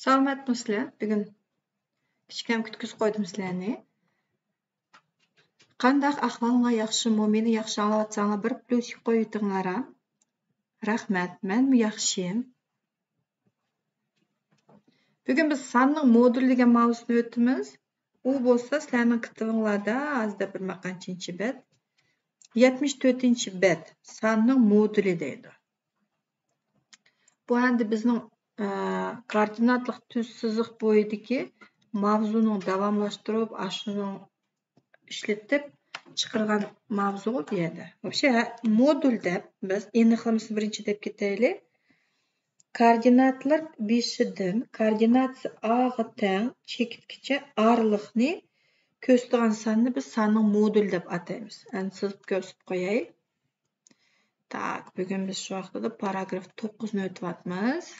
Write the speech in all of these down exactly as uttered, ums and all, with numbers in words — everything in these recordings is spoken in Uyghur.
سالامەتمۇسىلەر؟ بۈگۈن كىچىككىنە كۈتكۈزۈپ قويدۇم سىلەرنى. قانداق ئەھۋالىڭلار، ياخشىمۇ؟ مېنى ياخشى ئاڭلاۋاتساڭلار، بىر پلۇسىك قويۇۋېتىڭلار ھە. رەھمەت، مەنمۇ ياخشى. بۈگۈن بىز ساننىڭ مودۇلى دېگەن ماۋزۇنى ئۆتىمىز. ئۇ بولسا سىلەرنىڭ كىتابىڭلاردا، ھازىر دەپ بېرىمەن قانچىنچى بەت؟ يەتمىش تۆتىنچى بەت، ساننىڭ مودۇلى دەيدۇ. بۇ ئەمدى بىزنىڭ، ئە، كوئوردىناتلىق تۈز سىزىق بويىدىكى ماۋزۇنىڭ داۋاملاشتۇرۇپ، ئاشۇنىڭ ئىشلىتىپ چىقىرغان ماۋزۇغۇ بۇ يەردە. ۋاپشې، ھە، مودۇل دەپ بىز ئېنىقلىمىسىنى بىرىنچى دەپ كېتەيلى. كوئوردىناتلار بېشىدىن كوئوردىناتىسى ئاغا تەڭ چېكىتكىچە ئارىلىقنى كۆرسىتىدىغان ساننى بىز ساننىڭ مودۇلى دەپ ئاتايمىز. ئەمدى سىزىپ كۆرسىتىپ قوياي. تاك، بۈگۈن بىز شۇ ۋاقتىدا پاراگراف توققۇزنى ئۆتۈۋاتىمىز.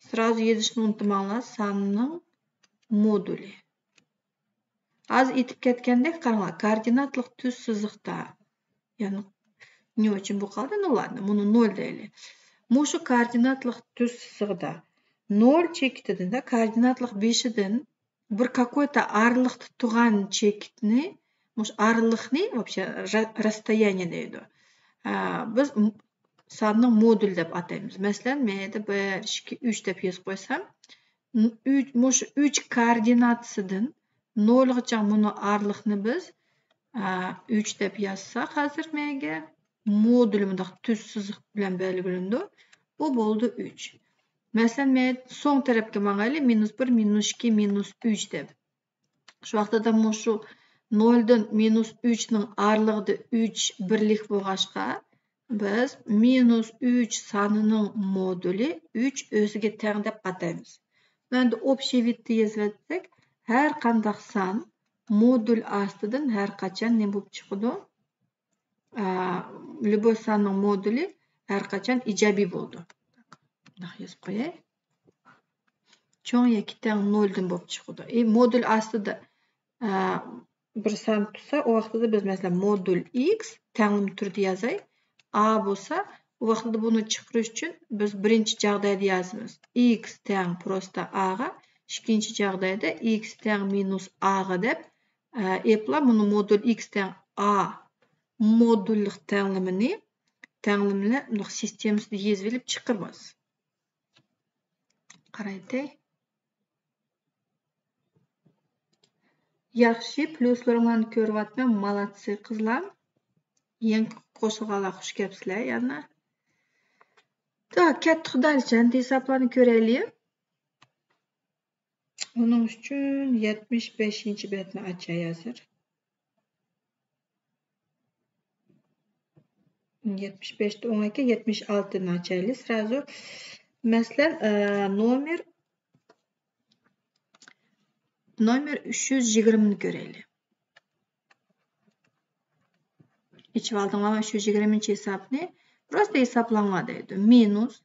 سرازۇ يېزىشنى ئۇنتۇماڭلار، ساننىڭ مودۇلى. ھازىر ئېيتىپ كەتكەندەك، قاراڭلار، كوئوردىناتلىق تۈز سىزىقتا، يەنى نېمە ئۈچۈن بۇ قالدى؟ نۇ لادنە، مۇنى نول دەيلى. مۇشۇ كوئوردىناتلىق تۈز سىزىقىدا نول چېكىتىدىن، كوئوردىناتلىق بېشىدىن بىر كاكويتا ئارىلىقتا تۇرغان چېكىتنى، مۇشۇ ئارىلىقنى، ۋاپشې، را-، расстояние دەيدۇ. ئا، بىز م-، ساننىڭ مودۇلى دەپ ئاتايمىز. مەسىلەن، مەيدە بىر، ئىككى، ئۈچ دەپ يېزىپ قويسام، ن-، ئۈچ، مۇشۇ ئۈچ كوئوردىناتىسىدىن نولغىچە مۇنۇ ئارىلىقنى بىز، ئا، ئۈچ دەپ يازساق ھازىر مەيگە، مودۇلى مۇنداق تۈز سىزىق بىلەن بەلگىلىنىدۇ. بۇ بولدى ئۈچ. مەسىلەن، مەيدە سوڭ تەرەپكە ماڭايلى، مىنۇس بىر، مىنۇس ئىككى، مىنۇس ئۈچ دەپ. شۇ ۋاقتىدا مۇشۇ نولدىن مىنۇس ئۈچنىڭ ئارىلىقىدا ئۈچ بىرلىك بولغاچقا، بىز مىنۇس ئۈچ سانىنىڭ مودۇلى ئۈچ ئۆزىگە تەڭ دەپ ئاتايمىز. ئەمدى ئوبشىي ۋىدتا يېزىۋەتسەك، ھەر قانداق سان مودۇل ئاستىدىن ھەر قاچان نېمە بولۇپ چىقىدۇ؟ ئا، ليۇبوي ساننىڭ مودۇلى ھەر قاچان ئىجابىي بولىدۇ. مۇنداق يېزىپ قوياي. چوڭ ياكى تەڭ نولدىن بولۇپ چىقىدۇ. ئى، مودۇل ئاستىدا، ئا، بىر سان تۇرسا، ئۇ ۋاقتىدا بىز، مەسىلەن، مودۇل ئىكس تەڭلىمە تۈرىدە يازاي. ئا بولسا، ئۇ ۋاقتىدا بۇنى چىقىرىش ئۈچۈن بىز بىرىنچى جاغدايدا يازىمىز. ئىكس تەڭ پروستا ئاغا، ئىككىنچى جاغدايدا ئىكس تەڭ مىنۇس ئاغا دەپ، ئە، ئېپلا مۇنۇ مودۇل ئىكس تەڭ ئا مودۇللۇق تەڭلىمىنى، تەڭلىمىلەر مۇنداق سىستېمىسىدا يېزىۋېلىپ چىقىرىمىز. قارايتەي. ياخشى، پلۇسلىرىڭلارنى كۆرۈۋاتىمەن، مالاتسى قىزلار. يېڭى قوشۇلغانلار خۇش كەپسىلەر يەنە. تا، كەتتۇق دالچەن، ھېسابلارنى كۆرەيلى. ئۇنىڭ ئۈچۈن يەتمىش بەشىنچى بەتنى ئاچاي ھازىر. يەتمىش بەشتە ئوڭ ئىكەن، يەتمىش ئالتىنى ئاچايلى سرازۇ. مەسىلەن، ئە، نومېر، نومېر ئۈچ يۈز يىگىرمىنى كۆرەيلى. ئېچىۋالدىڭلارمۇ ئۈچ يۈز يىگىرمىنچى ھېسابنى؟ پروستا ھېسابلاڭلار دەيدۇ. مىنۇس،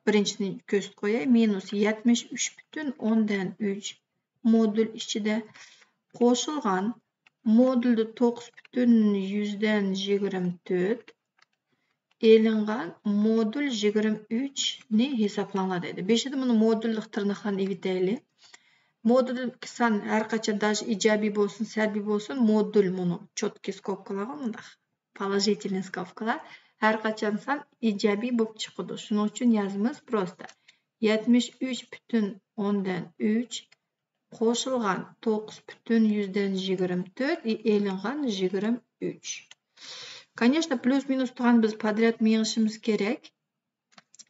بىرىنچىنى كۆرسىتىپ قوياي. مىنۇس يەتمىش ئۈچ پۈتۈن ئوندىن ئۈچ مودۇل ئىچىدە قوشۇلغان مودۇلدا توققۇز پۈتۈن يۈزدىن يىگىرمە تۆت، ئېلىنغان مودۇل يىگىرمە ئۈچنى ھېسابلاڭلار دەيدۇ. بېشىدا مۇنۇ مودۇللۇق تىرناقلارنى ئېلىۋېتەيلى. مودۇللۇق سان ھەر قاچان داژە ئىجابىي بولسۇن، سەلبىي بولسۇن، مودۇل مۇنۇ چوتكى سكوبكىلارغا مۇنداق. پولوژىتېلنىي سكوبكىلار. ھەر قاچان سان ئىجابىي بولۇپ چىقىدۇ. شۇنىڭ ئۈچۈن يازىمىز پروستا. يەتمىش ئۈچ پۈتۈن ئوندىن ئۈچ قوشۇلغان توققۇز پۈتۈن يۈزدىن يىگىرمە تۆت، ئېلىنغان يىگىرمە ئۈچ. كانېشنا، پلۇس مىنۇس تۇرغان بىز پادرياد مېڭىشىمىز كېرەك.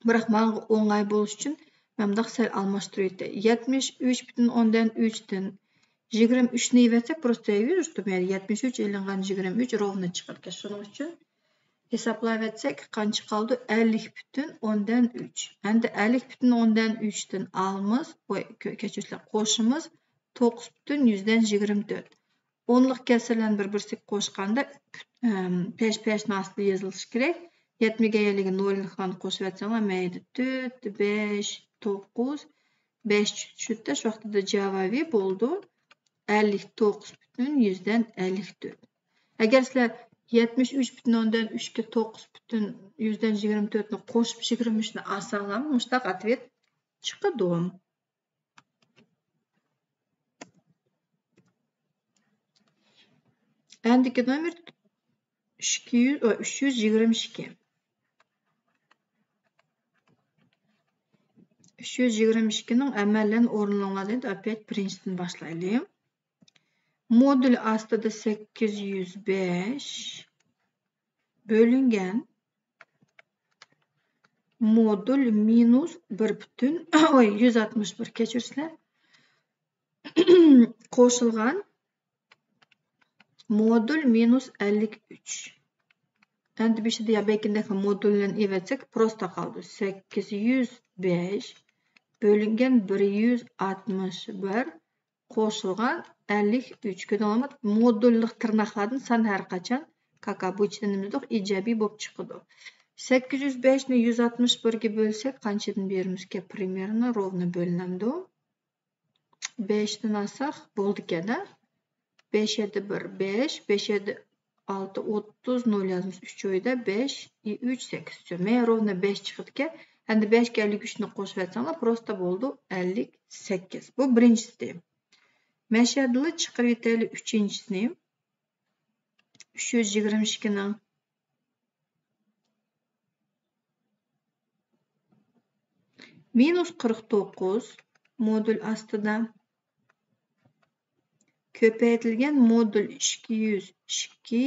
بىراق ماڭا ئوڭاي بولۇش ئۈچۈن مەن مۇنداق سەل ئالماشتۇرۇۋېتەي. يەتمىش ئۈچ پۈتۈن ئوندىن ئۈچتىن يىگىرمە ئۈچنى ئېلىۋەتسەك، پروستا يۈرۈشتۈم. يەتمىش ئۈچ ئېلىنغان يىگىرمە ئۈچ روۋنو چىقىدىكەن. شۇنىڭ ئۈچۈن ھېسابلاۋەتسەك، قانچە قالدى؟ ئەللىك پۈتۈن ئوندىن ئۈچ. ئەمدى ئەللىك پۈتۈن ئوندىن ئۈچتىن ئالىمىز، ۋاي، كۆ-، كەچۈرۈڭلار، قوشىمىز توققۇز پۈتۈن يۈزدىن يىگىرمە تۆت. ئونلۇق كەسىرلەرنى بىر-بىرسىگە قوشقاندا، ئەم، پەش-پەشنىڭ ئاستىدا يېزىلىشى كېرەك. يەتمىگەن يەرلىكى نوللۇقلارنى قوشۇۋەتسەڭلار، مەيدە تۆت، بەش، توققۇز، بەش چۈشتى. شۇ ۋاقتىدا جاۋابى بولدى ئەللىك توققۇز پۈتۈن يۈزدىن ئەللىك تۆت. ئەگەر سىلەر يەتمىش ئۈچ پۈتۈن ئوندىن ئۈچكە توققۇز پۈتۈن يۈزدىن يىگىرمە تۆتنى قوشۇپ، يىگىرمە ئۈچنى ئالساڭلار، مۇشتاق ئاتۋېت چىقىدۇ. ئەندىكى نومېر ئىككى يۈز، ئۇ، ئۈچ يۈز يىگىرمە ئىككى. ئۈچ يۈز يىگىرمە ئىككىنىڭ ئەمەلىيەن ئورۇنلىرىڭلار دەيدۇ. ئاپەت بىرىنچىدىن باشلايلى. مودۇل ئاستىدا سەككىز يۈز بەش بۆلۈنگەن مودۇل مىنۇس بىر پۈتۈن، ئوي، يۈز ئاتمىش بىر، كەچۈرسىلەر. قوشۇلغان مودۇل مىنۇس ئەللىك ئۈچ. ئەمدى بېشىدا يا بەلكىم مودۇلنى ئېلىۋەتسەك، پروستا قالىدۇ. سەككىز يۈز بەش بۆلۈنگەن بىر يۈز ئاتمىش بىر قوشۇلغان ئەللىك ئۈچ. كۆردۈڭلارمۇ؟ مودۇللۇق تىرناقلاردىن سان ھەر قاچان كاكا بۇ ئىچىدە نېمە دېدۇق؟ ئىجابىي بولۇپ چىقىدۇ. سەككىز يۈز بەشنى يۈز ئاتمىش بىرگە بۆلسەك، قانچىدىن بېرىمىزكەن؟ پرىمېرنو روۋنو بۆلۈنەمدۇ؟ بەشتىن ئالساق بولىدىكەن-دە. بەش يەتتە بىر، بەش، بەش يەتتە ئالتە، ئوتتۇز، نول يازمىسا ئۈچ ئويدا، بەش، ئۈچ، سەككىز. مەيە روۋنو بەش چىقىدىكەن. ئەمدى بەشكە ئەللىك ئۈچنى قوشۇۋەتسەڭلار، پروستا بولىدۇ ئەللىك سەككىز. بۇ بىرىنچىسى. مەشەدىلا چىقىرىۋېتەيلى ئۈچىنچىسىنى. ئۈچ يۈز يىگىرمە ئىككىنىڭ مىنۇس قىرىق توققۇز مودۇل ئاستىدا كۆپەيتىلگەن مودۇل ئىككى يۈز ئىككى،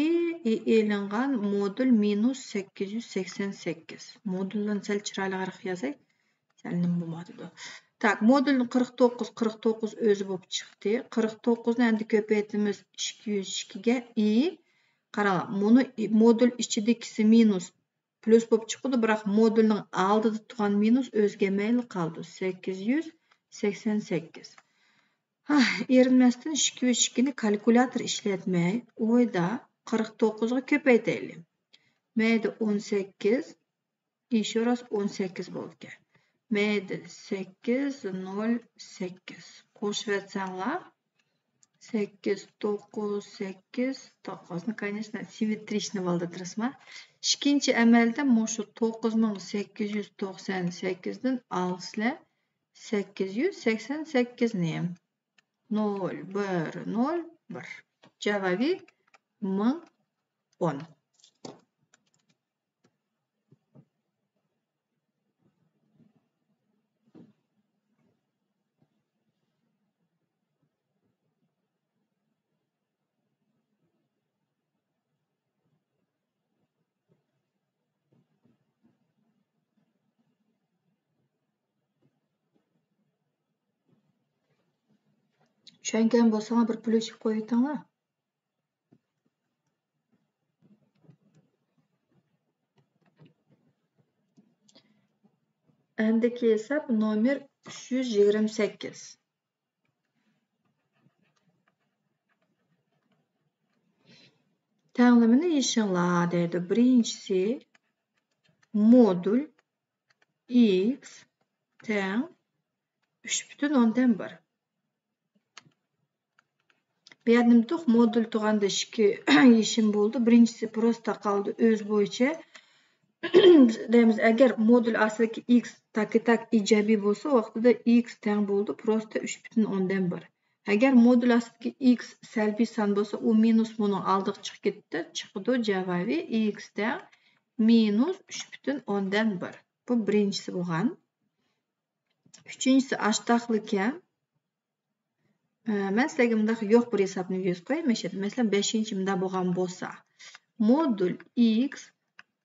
ئېلىنغان مودۇل مىنۇس سەككىز يۈز سەكسەن سەككىز. مودۇلنى سەل چىرايلىقراق يازاي. سەل نېمە بولمايدۇ. تاك، مودۇلنى قىرىق توققۇز، قىرىق توققۇز ئۆزى بولۇپ چىقتى. قىرىق توققۇزنى ئەمدى كۆپەيتىمىز ئىككى يۈز ئىككىگە ئى. قاراڭلار، مۇنۇ مودۇل ئىچىدىكىسى مىنۇس پلۇس بولۇپ چىقىدۇ، بىراق مودۇلنىڭ ئالدىدا تۇرغان مىنۇس ئۆزگەرمەيلا قالىدۇ. سەككىز يۈز سەكسەن سەككىز. ھا، ئېرىنمەستىن ئىككى يۈز ئىككىنى كالكۇلياتور ئىشلەتمەي، ئويدا قىرىق توققۇزغا كۆپەيتەيلى. مەيدە ئون سەككىز، ئىشۇراس ئون سەككىز بولىدىكەن. مەيدە سەككىز، نول سەككىز. قوشۇۋەتسەڭلار، سەككىز، توققۇز، سەككىز، توققۇز. Ну, конечно, سىممېترىچنىي بولدى، دۇرۇسمۇ؟ ئىككىنچى ئەمەلدە مۇشۇ توققۇز مىڭ سەككىز يۈز توقسان سەككىزدىن ئالىسىلەر سەككىز يۈز سەكسەن سەككىزنى. نول، بىر، نول، بىر. جاۋابى مىڭ ئون. چۈشەنگەن بولساڭلار بىر پلۇسىك قويۇۋېتىڭلار. ئەندىكى ھېساب نومېر ئۈچ يۈز يىگىرمە سەككىز. تەڭلىمىنى يېشىڭلار دەيدۇ. بىرىنچىسى مودۇل ئىكس تەڭ ئۈچ پۈتۈن ئوندىن بىر. بۇ يەردە نېمە دېدۇق؟ مودۇل تۇغاندا ئىككى يېشىم بولدى. بىرىنچىسى پروستا قالدى ئۆز بويىچە. دەيمىز، ئەگەر مودۇل ئاستىدىكى ئىكس تاكى تاك ئىجابىي بولسا، ۋاقتىدا ئىكس تەڭ بولدى پروستا ئۈچ پۈتۈن ئوندىن بىر. ئەگەر مودۇل ئاستىدىكى ئىكس سەلبىي سان بولسا، ئۇ مىنۇس بۇنىڭ ئالدىغا چىقىپ كېتىپتۇ. چىقىدۇ جاۋابى ئىكس تەڭ مىنۇس ئۈچ پۈتۈن ئوندىن بىر. بۇ بىرىنچىسى بولغان. ئۈچىنچىسى ئاشتاقلىكەن. ئە، مەن سىلەرگە مۇنداق يوق بىر ھېسابنى يۈز قوياي. مەسىلەن، مەسىلەن، بەشىنچى مۇنداق بولغان بولسا، مودۇل ئىكس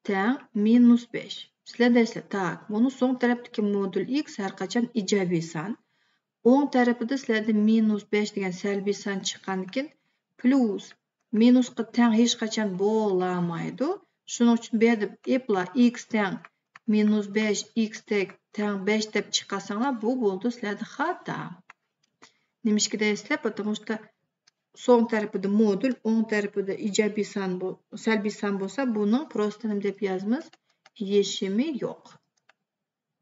تەڭ مىنۇس بەش. سىلەر دەيسىلەر، تاك، بۇنىڭ سوڭ تەرەپتىكى مودۇل ئىكس ھەر قاچان ئىجابىي سان. ئوڭ تەرىپىدە سىلەردە مىنۇس بەش دېگەن سەلبىي سان چىققاندىكىن، پلۇس مىنۇسقا تەڭ ھېچقاچان بولالمايدۇ. شۇنىڭ ئۈچۈن بۇ يەردە ئېپلا ئىكس تەڭ مىنۇس بەش، ئىكس تەك تەڭ بەش دەپ چىقارساڭلار، بۇ بولىدۇ سىلەردە خاتا. نېمىشقا دەيسىلەر؟ Потому что سوڭ تەرىپىدە مودۇل، ئوڭ تەرىپىدە ئىجابىي سان بو-، سەلبىي سان بولسا، بۇنىڭ پروستا نېمە دەپ يازىمىز؟ يېشىمى يوق.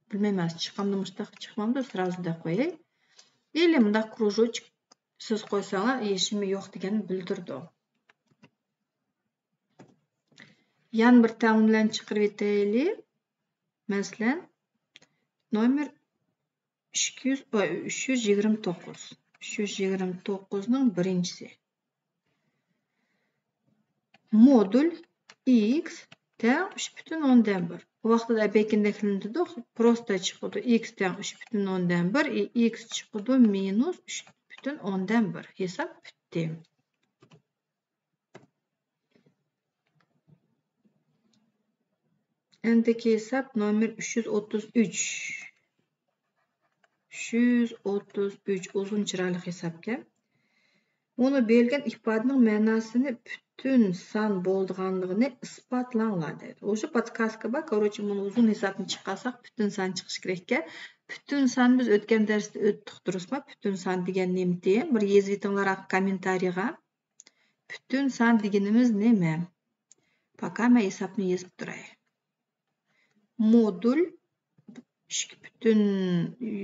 بىلمەيمەن، چىقامدۇ، مۇشتاق چىقمامدۇ، سرازۇ دەپ قوياي. ئىلى مۇنداق كروژوچىك سىز قويساڭلار، يېشىمى يوق دېگەننى بىلدۈرىدۇ. يەنە بىر تەڭلىمە بىلەن چىقىرىۋېتەيلى. مەسىلەن، نومېر ئىككى يۈز، ئۈچ يۈز يىگىرمە توققۇز. ئۈچ يۈز يىگىرمە توققۇزنىڭ بىرىنچىسى. مودۇل ئىكس تەڭ ئۈچ پۈتۈن ئوندىن بىر. بۇ ۋاقىتتا ئەبەكىندەكلىنىدۇ، پروستا چىقىدۇ. ئىكس تەڭ ئۈچ پۈتۈن ئوندىن بىر، ئىكس چىقىدۇ مىنۇس ئۈچ پۈتۈن ئوندىن بىر. ھېساب پۈتتى. ئەمدىكى ھېساب نومېر ئۈچ يۈز ئوتتۇز ئۈچ. ئۈچ يۈز ئوتتۇز ئۈچ ئۇزۇن چىرايلىق ھېسابكەن. ئۇنى بېرىلگەن ئىپادىنىڭ مەناسىنى پۈتۈن سان بولىدىغانلىقىنى ئىسپاتلاڭلار دەيدۇ. ئۇشۇ پودسكازكا بار، كوروچې، مۇنى ئۇزۇن ھېسابنى چىقارساق، پۈتۈن سان چىقىشى كېرەككەن. پۈتۈن سان بىز ئۆتكەن دەرستە ئۆتتۇق، دۇرۇسمۇ؟ پۈتۈن سان دېگەن نېمىتى؟ بىر يېزىۋېتىڭلار كوممېنتارىيغا. پۈتۈن سان دېگىنىمىز نېمە؟ پاكا مەن ھېسابنى يېزىپ تۇراي. مودۇل ئىككى پۈتۈن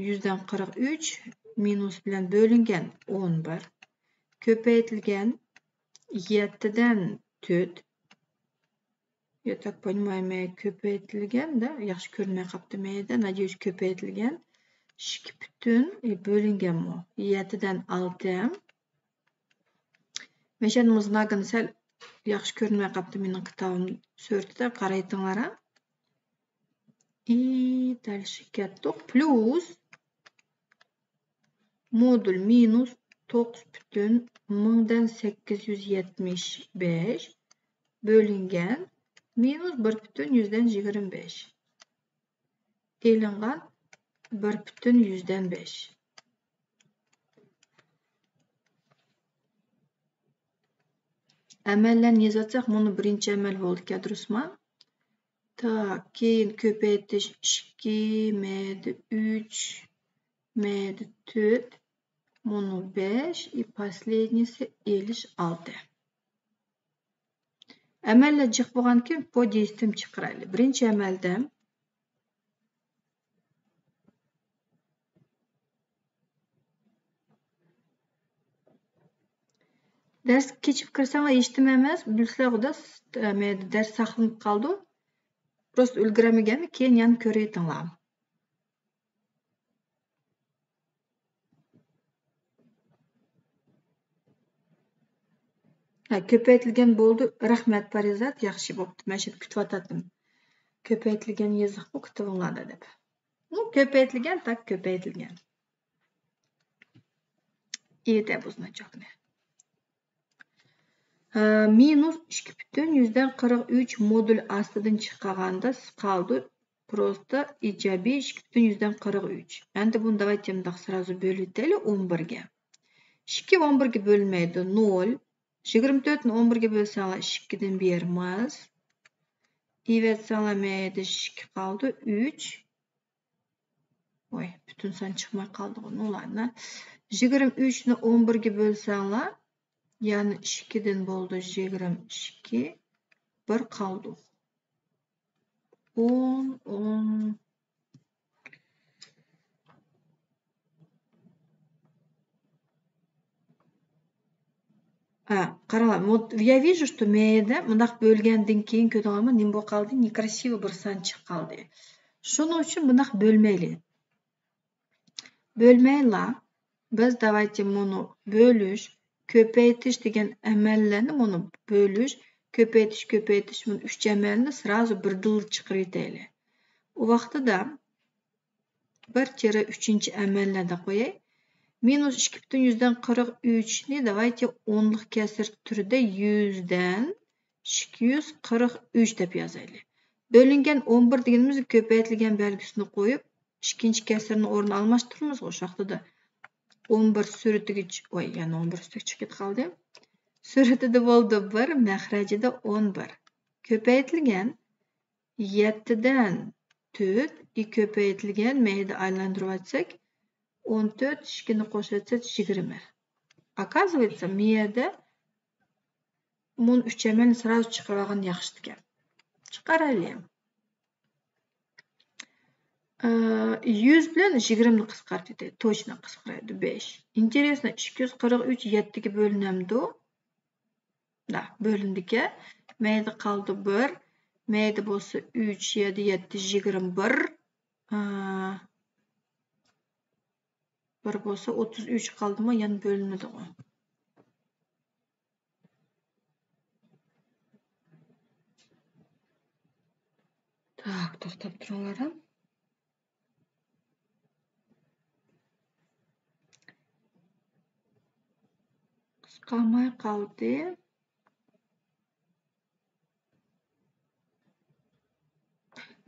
يۈزدىن قىرىق ئۈچ مىنۇس بىلەن بۆلۈنگەن ئون بىر، كۆپەيتىلگەن يەتتىدىن تۆت. Я так понимаю، مەيە كۆپەيتىلگەن دە، ياخشى كۆرۈنمەي قاپتۇ مەيدە. Надеюсь، كۆپەيتىلگەن ئىككى پۈتۈن، ئى، بۆلۈنگەنمۇ؟ يەتتىدىن ئالتە. مەشەدىمۇ زناكىنى سەل ياخشى كۆرۈنمەي قاپتۇ مېنىڭ كىتابىم سۈرىتىدە، قارايتىڭلار ھە. ئى، دەل شۇ كەتتۇق. پليۇس مودۇل مىنۇس توققۇز پۈتۈن مىڭدىن سەككىز يۈز يەتمىش بەش بۆلۈنگەن مىنۇس بىر پۈتۈن يۈزدىن يىگىرمە بەش. ئېلىنغان بىر پۈتۈن يۈزدىن بەش. ئەمەللەرنى يېزىۋاتساق، مۇنۇ بىرىنچى ئەمەل بولدىكەن، دۇرۇسمۇ؟ تا، كېيىن كۆپەيتىش ئىككى، مەيدە ئۈچ، مەيدە تۆت، مۇنۇ بەش، и последнийسى ئېلىش ئالتە. ئەمەللەر جىق بولغاندىكىن по действиям چىقىرايلى. بىرىنچى ئەمەلدە دەرسكە كېچىكىپ كىرسەڭلار ھېچنېمە ئەمەس، بىلىسىلەر، خۇدا دەرس ساقلىنىپ قالىدۇ. پروستا ئۈلگۈرەلمىگەننى كېيىن يەنە كۆرۈۋېتىڭلار. ھە، كۆپەيتىلگەن بولدى. رەھمەت، پارىزات، ياخشى بوپتۇ. مەن شۇنى كۈتۈۋاتاتتىم. كۆپەيتىلگەن يېزىقمۇ كىتابىڭلاردا دەپ. بۇ كۆپەيتىلگەن، تاك كۆپەيتىلگەن. ئېيتە بۇ زناچوكنى. ھە، مىنۇس ئىككى پۈتۈن يۈزدىن قىرىق ئۈچ مودۇل ئاستىدىن چىقارغاندا قالدى پروستا ئىجابىي ئىككى پۈتۈن يۈزدىن قىرىق ئۈچ. ئەمدى بۇنى داۋايتى مۇنداق سرازۇ بۆلۈۋېتەيلى ئون بىرگە. ئىككى ئون بىرگە بۆلۈنمەيدۇ، نول. يىگىرمە تۆتنى ئون بىرگە بۆلسەڭلار ئىككىدىن بېرىمىز. ئېۋەتسەڭلار مەيدە ئىككى قالدى، ئۈچ. ۋاي، پۈتۈن سان چىقماي قالدىغۇ، نولانى. يىگىرمە ئۈچنى ئون بىرگە بۆلسەڭلار، يەنى ئىككىدىن بولدى يىگىرمە ئىككى، بىر قالدى. ئون، ئون. ھە، قاراڭلار، вот я вижу, что مەيدە مۇنداق بۆلگەندىن كېيىن كۆردۈڭلارمۇ، نېمە بولۇپ قالدى؟ некрасиво بىر سان چىقىپ قالدى. شۇنىڭ ئۈچۈن بۇنداق بۆلمەيلى. بۆلمەيلا، بىز داۋايتى مۇنۇ بۆلۈش، كۆپەيتىش دېگەن ئەمەللەرنى، مۇنۇ بۆلۈش، كۆپەيتىش، كۆپەيتىش، مۇنۇ ئۈچ ئەمەلنى سرازۇ بىردىنلا چىقىرىۋېتەيلى. ئۇ ۋاقتىدا بىر تىرە ئۈچىنچى ئەمەللەردە قوياي. مىنۇس ئىككى پۈتۈن يۈزدىن قىرىق ئۈچنى داۋايتى ئونلۇق كەسىر تۈرىدە يۈزدىن ئىككى يۈز قىرىق ئۈچ دەپ يازايلى. بۆلۈنگەن ئون بىر دېگىنىمىز كۆپەيتىلگەن بەلگىسىنى قويۇپ، ئىككىنچى كەسىرنى ئورنىنى ئالماشتۇرىمىزغۇ، شۇ ۋاقتىدا ئون بىر سۈرىتىگە چىق-، ۋاي، يەنە ئون بىر سۈرىتىگە چىقىپ كېتىپ قالدى. سۈرىتىدە بولدى بىر، مەخرەجىدە ئون بىر. كۆپەيتىلگەن يەتتىدىن تۆت، ئى، كۆپەيتىلگەن مەيدە ئايلاندۇرۇۋەتسەك، ئون تۆت، ئىككىنى قوشۇۋەتسەك، يىگىرمە. ئاكازىۋېتسا، مۇ يەردە مۇنۇ ئۈچ ئەمەلنى سرازۇ چىقىرىۋالغان ياخشىدىكەن. چىقارايلى. ئى، يۈز بىلەن يىگىرمىنى قىسقارتىدۇ، توچنى قىسقىرايدۇ، بەش. ئىنتېرېسنو، ئىككى يۈز قىرىق ئۈچ يەتتىگە بۆلۈنەمدۇ؟ نا، بۆلۈندىكەن. مەيدە قالدى بىر. مەيدە بولسا ئۈچ، يەتتە، يەتتە، يىگىرمە بىر. ئا، بىر بولسا، ئوتتۇز ئۈچ قالدىمۇ، يەنە بۆلۈنىدىغۇ. تاك، توختاپ تۇرۇڭلار ھە. قىسقارماي قالدى.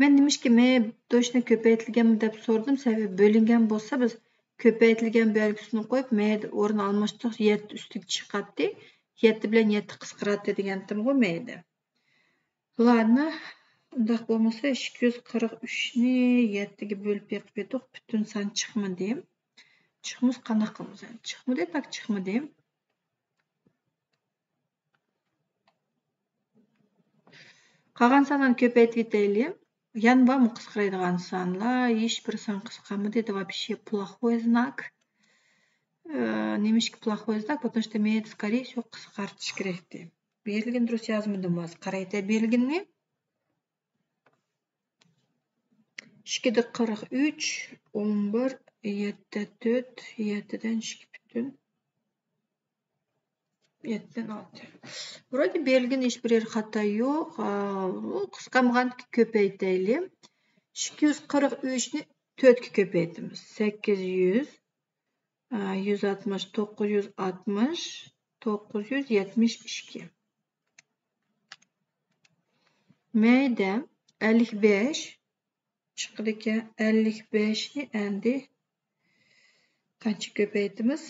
مەن نېمىشقا مې توشنى كۆپەيتىلگەنمۇ دەپ سورىدىم، سەۋەبى بۆلۈنگەن بولسا، بىز كۆپەيتىلگەن بەلگىسىنى قويۇپ، مەيدە ئورۇن ئالماشتۇرساق، يەتتە ئۈستىگە چىقاتتى، يەتتە بىلەن يەتتە قىسقىراتتى دېگەنتىمغۇ مەيدە. بۇلارنى ئۇنداق بولمىسا، ئىككى يۈز قىرىق ئۈچنى يەتتىگە بۆلۈپ بېقىپ ئىدۇق، پۈتۈن سان چىقمىدى. چىقمىسا قانداق قىلىمىز؟ چىقمىدى، تاك چىقمىدى. قالغان سانلارنى كۆپەيتىۋېتەيلى. يەنە بارمۇ قىسقىرايدىغان سانلار؟ ھېچبىر سان قىسقارمىدى. Это вообще плохой знак. ئى، نېمىشقا плохой знак؟ Потому что مەيدە، скорее всего، قىسقارتىش كېرەكتى. بېرىلگىنى دۇرۇس يازمىدىم ھازىر. قارايتە بېرىلگىنىنى. ئىككىدە قىرىق ئۈچ، ئون بىر، يەتتە تۆت، يەتتىدىن ئىككى پۈتۈن، يەتتىدىن ئالتە. Вроде بېرىلگەن ھېچبىر يەر خاتا يوق. ئا، بۇ قىسقارمىغان كۆپەيتەيلى. ئىككى يۈز قىرىق ئۈچنى تۆتكە كۆپەيتىمىز. سەككىز يۈز، ئا، يۈز ئاتمىش، توققۇز يۈز ئاتمىش، توققۇز يۈز يەتمىش ئىككى. مەيدە، ئەللىك بەش چىقىدىكەن. ئەللىك بەشنى ئەمدى قانچە كۆپەيتىمىز؟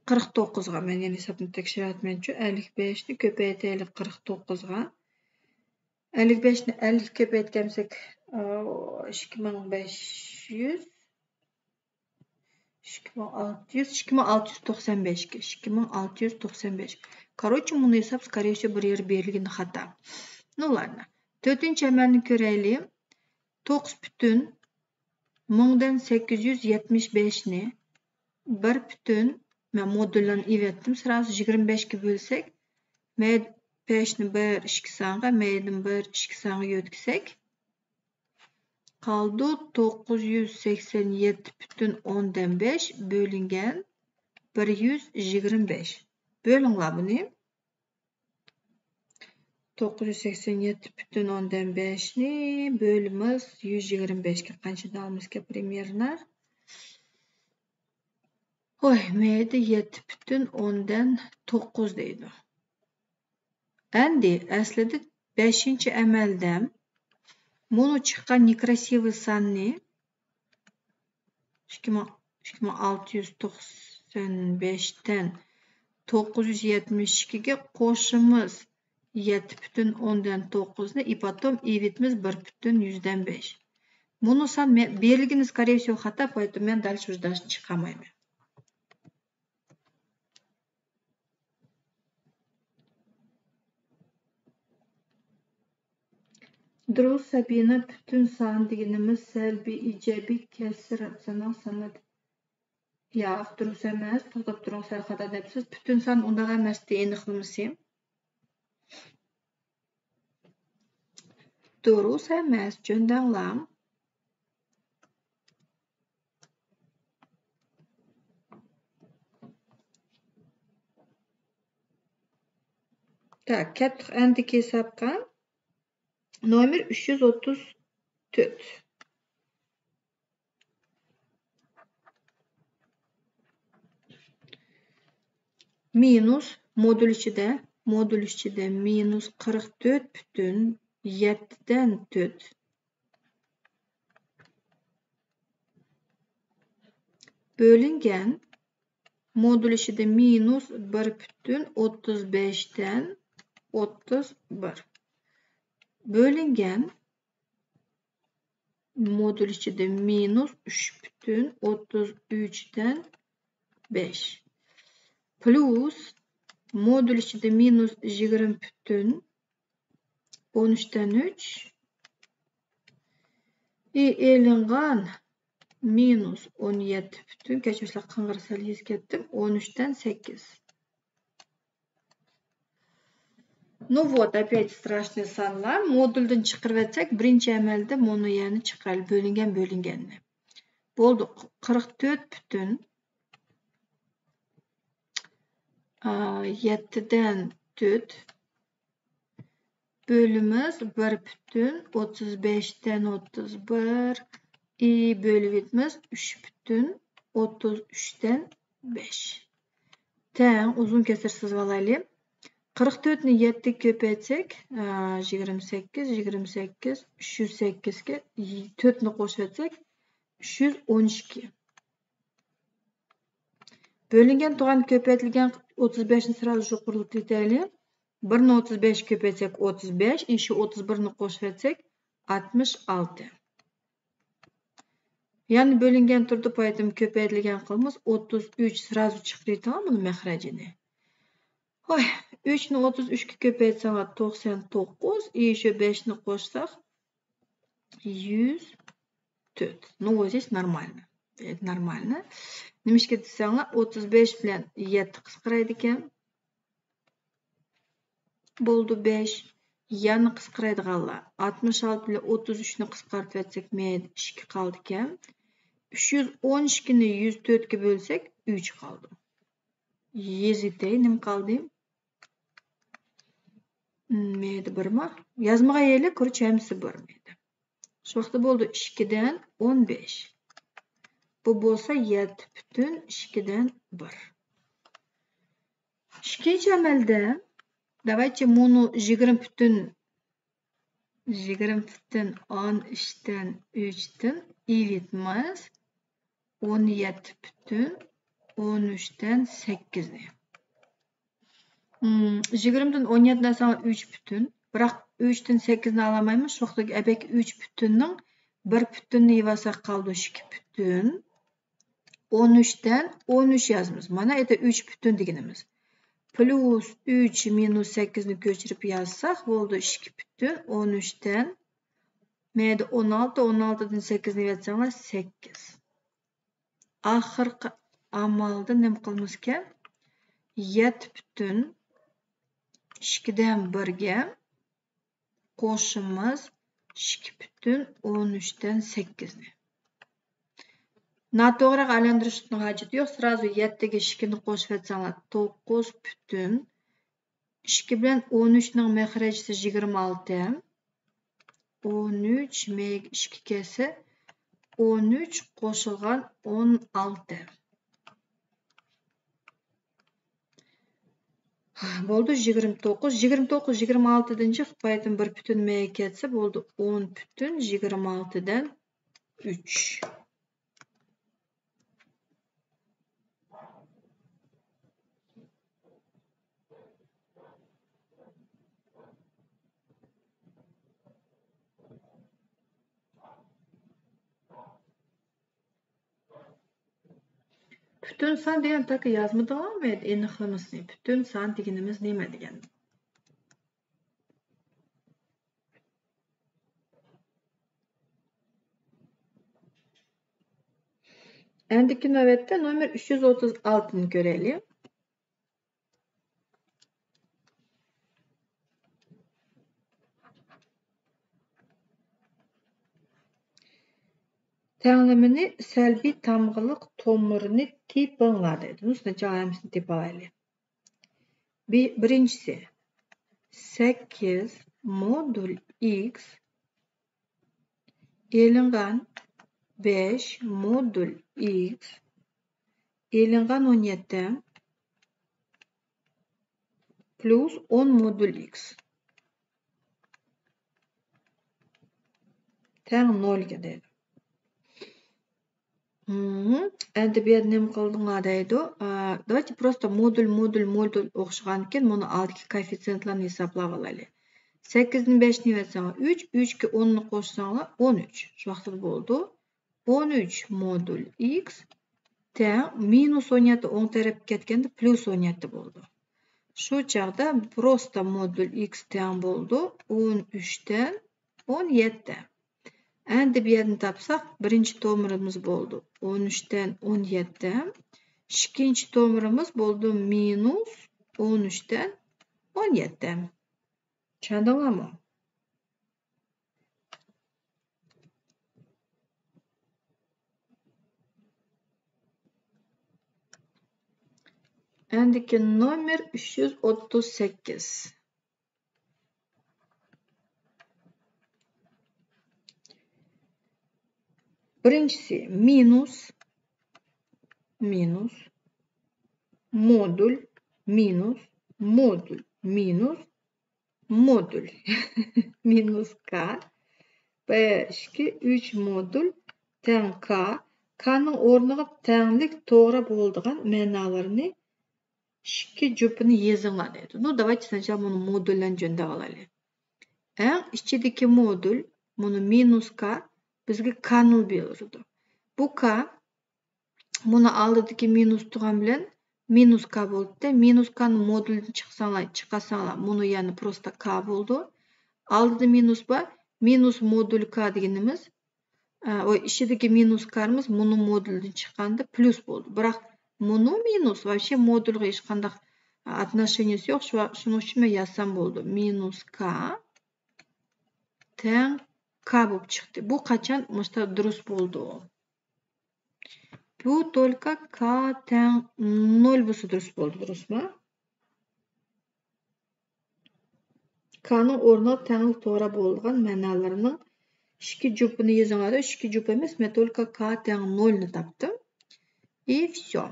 قىرىق توققۇزغا. مەن يەنە ھېسابنى تەكشۈرۈۋاتىمەنچۇ. ئەللىك بەشنى كۆپەيتەيلى قىرىق توققۇزغا. ئەللىك بەشنى ئەللىككە كۆپەيتكەن بولساق، ئىككى مىڭ بەش يۈز، ئىككى مىڭ ئالتە يۈز، ئىككى مىڭ ئالتە يۈز توقسان بەش، ئىككى مىڭ ئالتە يۈز توقسان بەش. Короче، مۇنۇ ھېساب، скорее всего، بىر يەر بېرىلگىنى خاتا. نۇلارنى. تۆتىنچى ئەمەلنى كۆرەيلى. توققۇز پۈتۈن مىڭدىن سەككىز يۈز يەتمىش بەشنى بىر پۈتۈن، مەن مودۇللارنى ئېلىۋەتتىم، سرازۇ يىگىرمە بەشكە بۆلسەك، مەيدە بەشنى بىر ئىككى سانغا، مەيدىن بىر ئىككى سانغا يۆتكىسەك، قالىدۇ توققۇز يۈز سەكسەن يەتتە پۈتۈن ئوندىن بەش بۆلۈنگەن بىر يۈز يىگىرمە بەش. بۆلۈڭلار بۇنى. توققۇز يۈز سەكسەن يەتتە پۈتۈن ئوندىن بەشنى بۆلىمىز يۈز يىگىرمە بەشكە. قانچىدىن ئالىمىزكەن پرىمېرنا؟ ھوي، مەيدە يەتتە پۈتۈن ئوندىن توققۇز دەيدۇ. ئەمدى ئەسلىدە بەشىنچى ئەمەلدە مۇنۇ چىققان نېكراسىۋا ساننى ئىككى مىڭ، ئىككى مىڭ ئالتە يۈز توقسان بەشتىن توققۇز يۈز يەتمىش ئىككىگە قوشىمىز يەتتە پۈتۈن ئوندىن توققۇزنى، и потом ئېلىۋېتىمىز بىر پۈتۈن يۈزدىن بەش. مۇنۇ سان مە-، بېرىلگىنى، скорее всего، خاتا، поэтому مەن دەل شۇ داشنى چىقارمايمەن. دۇرۇس، سەبىنە، پۈتۈن سان دېگىنىمىز سەلبىي، ئىجابىي، كەسىر سانلار، سانلار. ياق، دۇرۇس ئەمەس. توختاپ تۇرۇڭ، سەل خاتا دەپسىز. پۈتۈن سان ئۇنداق ئەمەستى، ئېنىقلىمىسى. دۇرۇس ئەمەس، جۆندەڭلام. تاك، كەتتۇق ئەندىكى ھېسابقا. نومېر ئۈچ يۈز ئوتتۇز تۆت. مىنۇس مودۇل ئىچىدە، مودۇل ئىچىدە مىنۇس قىرىق تۆت پۈتۈن يەتتىدىن تۆت بۆلۈنگەن مودۇل ئىچىدە مىنۇس بىر پۈتۈن ئوتتۇز بەشتىن ئوتتۇز بىر بۆلۈنگەن مودۇل ئىچىدە مىنۇس ئۈچ پۈتۈن ئوتتۇز ئۈچتىن بەش پلۇس مودۇل ئىچىدە مىنۇس يىگىرمە پۈتۈن ئون ئۈچتىن ئۈچ، ئېلىنغان مىنۇس ئون يەتتە پۈتۈن، كەچۈرۈڭلار، قىڭغىر سەل يېزىپ كەتتىم، ئون ئۈچتىن سەككىز. Ну вот, опять страшный سانلار. مودۇلدىن چىقىرىۋەتسەك، بىرىنچى ئەمەلدە مۇنۇ يەرنى چىقىرايلى، بۆلۈنگەن، بۆلۈنگەننى. بولدى، قىرىق تۆت پۈتۈن، ئا، يەتتىدىن تۆت بۆلىمىز بىر پۈتۈن ئوتتۇز بەشتىن ئوتتۇز بىر، ئى بۆلۈۋېتىمىز ئۈچ پۈتۈن ئوتتۇز ئۈچتىن بەش. تەڭ، ئۇزۇن كەسىر سىزىۋالايلى. قىرىق تۆتنى يەتتىگە كۆپەيتسەك، ئا، يىگىرمە سەككىز، يىگىرمە سەككىز، ئۈچ يۈز سەككىزگە تۆتنى قوشۇۋەتسەك، ئۈچ يۈز ئون ئىككى. بۆلۈنگەن تۇغان كۆپەيتىلگەن ئوتتۇز بەشنى سىرا يۇقىرىلىتىۋېتەيلى. بىرنى ئوتتۇز بەشكە كۆپەيتسەك، ئوتتۇز بەش، ئىشى ئوتتۇز بىرنى قوشۇۋەتسەك، ئاتمىش ئالتە. يەنە بۆلۈنگەن تۈردە پايدىمۇ كۆپەيتىلگەن قىلىمىز، ئوتتۇز ئۈچ سىرا چىقىرىۋېتىڭ بۇنى مەخرەجىنى. ھوي، ئۈچنى ئوتتۇز ئۈچكە كۆپەيتسەڭلار، توقسان توققۇز، ئىشى بەشنى قوشساق، يۈز تۆت. Ну, вот здесь нормально. نورمالنى. نېمىشقا دېسەڭلار، ئوتتۇز بەش بىلەن يەتتە قىسقىرايدىكەن. بولدى، بەش. يەنە قىسقىرايدىغانلار. ئاتمىش ئالتە بىلەن ئوتتۇز ئۈچنى قىسقارتىۋەتسەك، مەيدە ئىككى قالدىكەن. ئۈچ يۈز ئون ئىككىنى يۈز تۆتكە بۆلسەك، ئۈچ قالدى. يېزىتەي، نېمە قالدى؟ مەيدە بىرما؟ يازمىغان يەرلەر، كورочە، ھەممىسى بىر مەيدە. شۇ ۋاقىتتا بولدى ئىككىدىن ئون بەش. بۇ بولسا يەتتە پۈتۈن ئىككىدىن بىر. ئىككىنچى ئەمەلدە، давайте مۇنۇ يىگىرمە پۈتۈن، يىگىرمە پۈتۈن ئون ئۈچتىن ئۈچتىن ئېلىۋېتىمىز. ئون يەتتە پۈتۈن ئون ئۈچتىن سەككىزنى. مم، يىگىرمىدىن ئون يەتتىنى ئالساڭ ئۈچ پۈتۈن. بىراق ئۈچتىن سەككىزنى ئالالمايمىز. شۇ ۋاقىتتا ئەبەك ئۈچ پۈتۈننىڭ بىر پۈتۈننى يىۋالساق قالىدۇ ئىككى پۈتۈن. ئون ئۈچتىن ئون ئۈچ يازىمىز. مانا، ئەتە ئۈچ پۈتۈن دېگىنىمىز. پلۇس ئۈچ مىنۇس سەككىزنى كۆچۈرۈپ يازساق بولدى، ئىككى پۈتۈن ئون ئۈچتىن. مەيدە ئون ئالتە، ئون ئالتىدىن سەككىزنى ئېلىۋەتسەڭلار، سەككىز. ئاخىرقى ئامالدا نېمە قىلىمىزكەن؟ يەتتە پۈتۈن ئىككىدىن بىرگە قوشىمىز ئىككى پۈتۈن ئون ئۈچتىن سەككىزنى. ناتوغرا ئايلاندۇرۇشنىڭ ھاجىتى يوق. سرازۇ يەتتىگە ئىككىنى قوشۇۋەتسەڭلار، توققۇز پۈتۈن. ئىككى بىلەن ئون ئۈچنىڭ مەخرەجىسى يىگىرمە ئالتە. ئون ئۈچ مەيگە ئىككى كەلسە، ئون ئۈچ قوشۇلغان ئون ئالتە. بولدى، يىگىرمە توققۇز. يىگىرمە توققۇز يىگىرمە ئالتىدىن چىقىپ، بايىتىن بىر پۈتۈن مەيگە كەتسە، بولدى، ئون پۈتۈن يىگىرمە ئالتىدىن ئۈچ. پۈتۈن سان دېگەن تاكى يازمىدىڭلارمۇ ئېنىقلىمىسىنى؟ پۈتۈن سان دېگىنىمىز نېمە دېگەن؟ ئەندىكى نۆۋەتتە نومېر ئۈچ يۈز ئوتتۇز ئالتىنى كۆرەيلى. تەڭلىمىنى سەلبىي تامغىلىق تومۇرنى تېپىڭلار دەيدۇ. شۇنىڭ ئۈچۈن ھەممىسىنى تېپىۋالايلى. بى-، بىرىنچىسى، سەككىز مودۇل ئىكس ئېلىنغان، بەش مودۇل ئىكس ئېلىنغان، ئون يەتتە پلۇس ئون مودۇل ئىكس تەڭ نۆلگە دەيدۇ. مم، ئەمدى بۇ يەردە نېمە قىلدىڭلار دەيدۇ. ئا، давайте просто مودۇل، مودۇل، مودۇل ئوخشىغانكەن، مۇنۇ ئالدىكى كوئېففىتسىيېنتلارنى ھېسابلاۋالايلى. سەككىزدىن بەشنى ئېلىۋەتسەڭلار ئۈچ، ئۈچكە ئوننى قوشساڭلار ئون ئۈچ. شۇ ۋاقىتتا بولىدۇ. ئون ئۈچ مودۇل ئىكس تەڭ مىنۇس ئون يەتتە، ئوڭ تەرەپكە كەتكەندە پلۇس ئون يەتتە بولىدۇ. شۇ چاغدا просто مودۇل ئىكس تەڭ بولىدۇ ئون ئۈچتىن ئون يەتتە. ئەمدى بۇ يەردىن تاپساق، بىرىنچى تومۇرىمىز بولدى ئون ئۈچتىن ئون يەتتە. ئىككىنچى تومۇرىمىز بولدى مىنۇس ئون ئۈچتىن ئون يەتتە. چۈشەندىڭلارمۇ؟ ئەندىكى نومېر ئۈچ يۈز ئوتتۇز سەككىز. بىرىنچىسى مىنۇس، مىنۇس، مودۇل، مىنۇس، مودۇل، مىنۇس، مودۇل. مىنۇس كا. بىر، ئىككى، ئۈچ مودۇل تەڭ كا. كانىڭ ئورنىغا تەڭلىك توغرا بولىدىغان مەنالىرىنى ئىككى جۈپىنى يېزىڭلار دەيدۇ. Ну, давайте сначала مۇنۇ مودۇللارنى جۆندەپ ئالايلى. ئەڭ ئىچىدىكى مودۇل، مۇنۇ مىنۇس كا، بىزگە كانى بېرىدۇ. بۇ كا، مۇنۇ ئالدىدىكى مىنۇس تۇرغان بىلەن مىنۇس كا بولدى. مىنۇس كانى مودۇلدىن چىقساڭلار، چىقارساڭلار، مۇنۇ يەنە просто كا بولىدۇ. ئالدىدا مىنۇس بار، مىنۇس مودۇل كا دېگىنىمىز، ئە، ئو ئىچىدىكى مىنۇس كارىمىز مۇنۇ مودۇلدىن چىققاندا پليۇس بولدى. بىراق مۇنۇ مىنۇس، вообще مودۇلغا ھېچقانداق отношениيىسى يوق. شۇ-، شۇنىڭ ئۈچۈن مەن يازسام بولىدۇ. مىنۇس كا تەڭ كا بولۇپ چىقتى. بۇ قاچان مۇشتا دۇرۇس بولىدۇ؟ بۇ только كا تەڭ نۆل بولسا دۇرۇس بولىدۇ، دۇرۇسمۇ؟ كانىڭ ئورنىغا تەڭلىك توغرا بولىدىغان مەنالىرىنىڭ ئىككى جۈپىنى يېزىڭلار. ئىككى جۈپ ئەمەس، مەن только كا تەڭ نۆلنى تاپتىم. И всё.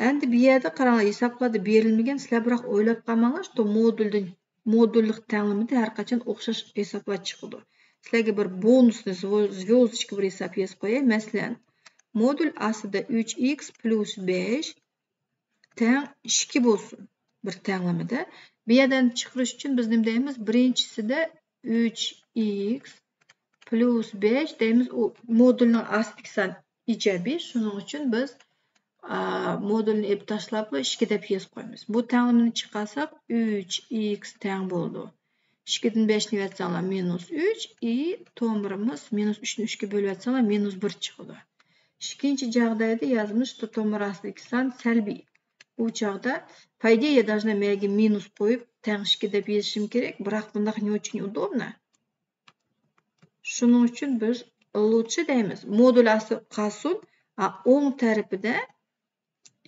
ئەندى بۇ يەردە قاراڭلار، ھېسابلاردا بېرىلمىگەن، سىلەر بىراق ئويلاپ قالماڭلار، что مودۇلدىن، مودۇللۇق تەڭلىمىدە ھەر قاچان ئوخشاش ھېسابلار چىقىدۇ. سىلەرگە بىر بونۇسنى، زۋو-، زۋيوزدىچكا بىر ھېساب يېزىپ قوياي. مەسىلەن، مودۇل ئاستىدا ئۈچ ئىكس پليۇس بەش تەڭ ئىككى بولسۇن بىر تەڭلىمىدە. بۇ يەردىن چىقىرىش ئۈچۈن بىز نېمە دەيمىز؟ بىرىنچىسىدە ئۈچ ئىكس پليۇس بەش دەيمىز. ئۇ مودۇلنىڭ ئاستىدىكى سان ئىجابىي. شۇنىڭ ئۈچۈن بىز، ئا، مودۇلنى ئېلىپ تاشلاپلا ئىككى دەپ يېزىپ قويىمىز. بۇ تەڭلىمىنى چىقارساق، ئۈچ ئىكس تەڭ بولىدۇ. ئىككىدىن بەشنى ئەتسەڭلار، مىنۇس ئۈچ، ئى تومۇرىمىز مىنۇس ئۈچنى ئۈچكە بۆلۈۋەتسەڭلار، مىنۇس بىر چىقىدۇ. ئىككىنچى جاغدايدا يازمىش تومۇر ئاستىدىكى سان سەلبىي. ئۇ چاغدا، по идее، يا داژنا مەگە مىنۇس قويۇپ، تەڭ ئىككى دەپ يېزىشىم كېرەك، بىراق بۇنداق не очень удобно. شۇنىڭ ئۈچۈن بىز لۇچى دەيمىز. مودۇل ئاستى قالسۇن، ئا، ئوڭ تەرىپىدە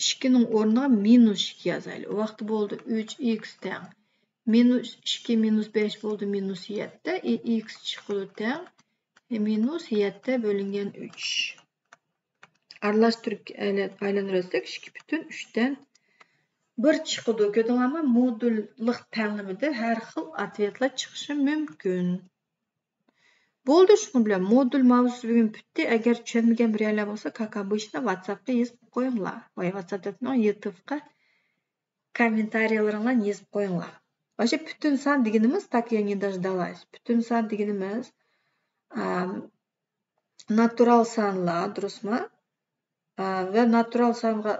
ئىككىنىڭ ئورنىغا مىنۇس ئىككى يازايلى. ئۇ ۋاقىتتا بولدى ئۈچ ئىكس تەڭ مىنۇس ئىككى مىنۇس بەش بولدى مىنۇس يەتتە. ئى ئىكس چىقىدۇ تەڭ، ئى مىنۇس يەتتە بۆلۈنگەن ئۈچ. ئارىلاشتۇرۇپ ئايلان-، ئايلاندۇرۇۋەتسەك، ئىككى پۈتۈن ئۈچتىن بىر چىقىدۇ. كۆردۈڭلارمۇ؟ مودۇللۇق تەڭلىمىدە ھەر خىل ئاتۋېتلار چىقىشى مۇمكىن. بولدى، شۇنىڭ بىلەن مودۇل ماۋزۇسى بۈگۈن پۈتتى. ئەگەر چۈشەنمىگەن بىر يەرلەر بولسا، как обычно، ۋاتساپقا يېزىپ قويۇڭلار. ۋاي، ۋاتساپ دەپتىمەن، يۇتۇبقا كوممېنتارىيلىرىڭلارنى يېزىپ قويۇڭلار. Вообще پۈتۈن سان دېگىنىمىز، так я не дождалась. پۈتۈن سان دېگىنىمىز، ئام، ناتۇرال سانلار، دۇرۇسمۇ؟ ئا، ۋە ناتۇرال سانغا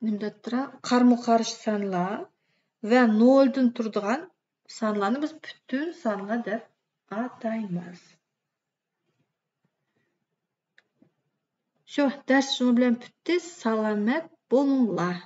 نېمە دەپتۇرا؟ قارمۇ قارشى سانلار ۋە نولدىن تۇرىدىغان سانلارنى بىز پۈتۈن سانلار دەپ ئاتايمىز. شۇ، دەرس شۇنىڭ بىلەن پۈتتى. سالامەت بولۇڭلار.